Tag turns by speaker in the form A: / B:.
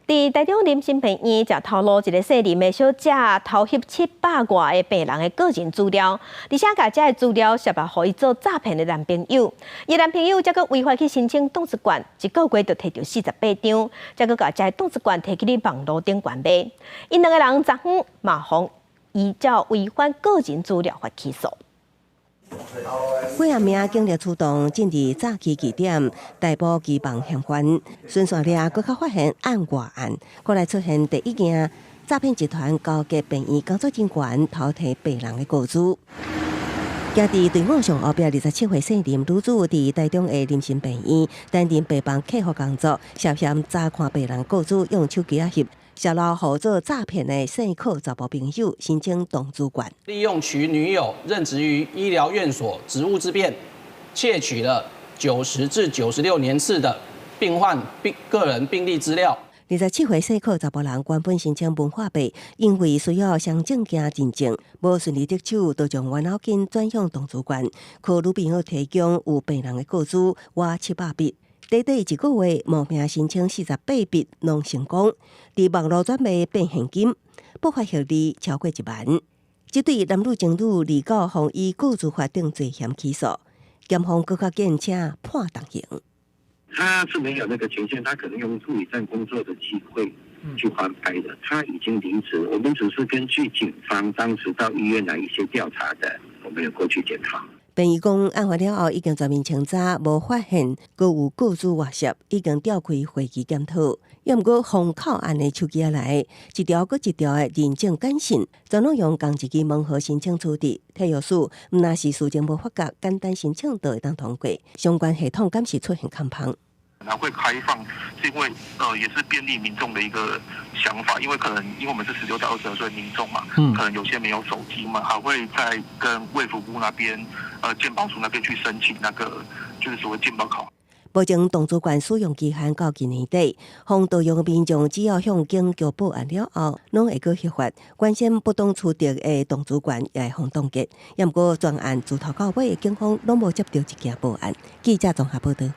A: 佇台中林森病院，食頭路一个姓林的小姐偷翕七百外个病人的個人資料，而且共這个資料泄露予伊做詐騙的男朋友。伊男朋友才閣違法去申請凍資券，一個月就提著48張，才閣共這个凍資券提去咧網路頂懸賣。𪜶兩個人昨昏嘛予依照違反個人資料法起訴。
B: 幾仔名警力出動，進入早期據點逮捕機房嫌犯，巡線了閣較發現案外案，閣來出現第一件詐騙集團勾結病院工作人員偷提病人的個資。徛佇隊伍上後壁27歲姓林女子，佇台中的林森病院擔任病房客服工作，涉嫌查看病人個資，用手機仔翕，泄露予做詐騙的姓柯查埔朋友申請動資券。
C: 利用其女友任職於醫療院所職務之便，竊取了90至96年次的病患病個人病歷資料。
B: 27歲姓柯查埔人原本申請文化幣，因為需要雙證件認證，無順利得手，就將冤枉金轉向動資券，靠女朋友提供有病人的個資，挖700筆。短短一個月，冒名申請48筆，攏成功。佇網路轉賣變現金，不法獲利超過1萬。這對男女情侶二九予以個資法等罪嫌起訴，檢方閣較緊請判重刑。
D: 他是沒有那個權限，他可能用護理站工作的機會去翻拍的。他已經離職，我們只是根據警方當時到醫院來一些調查的，我們有過去檢討。
B: 病院講案發了後已經全面清查，無發現閣有個資外泄，已經調開會議檢討。抑毋過封口案的手機仔來，一條閣一條的認證簡訊，全攏用仝一支門號申請取得。體育署毋若是事前無發覺，簡單申請就會當通過，相關系統敢是出現空縫。
E: 它會開放，是因為也是便利民眾的一個想法，因為可能因為我們是16到22歲民眾嘛，可能有些沒有手機嘛，還會再跟衛福部那邊、健保署那邊去申請那個就是所謂健保卡。
B: 目前動資券使用期限到今年底，予盜用的民眾只要向警局報案了後，攏會閣核發。原先不當取得的動資券也會予凍結。抑毋過全案自頭到尾，警方攏無接著一件報案。記者綜合報導。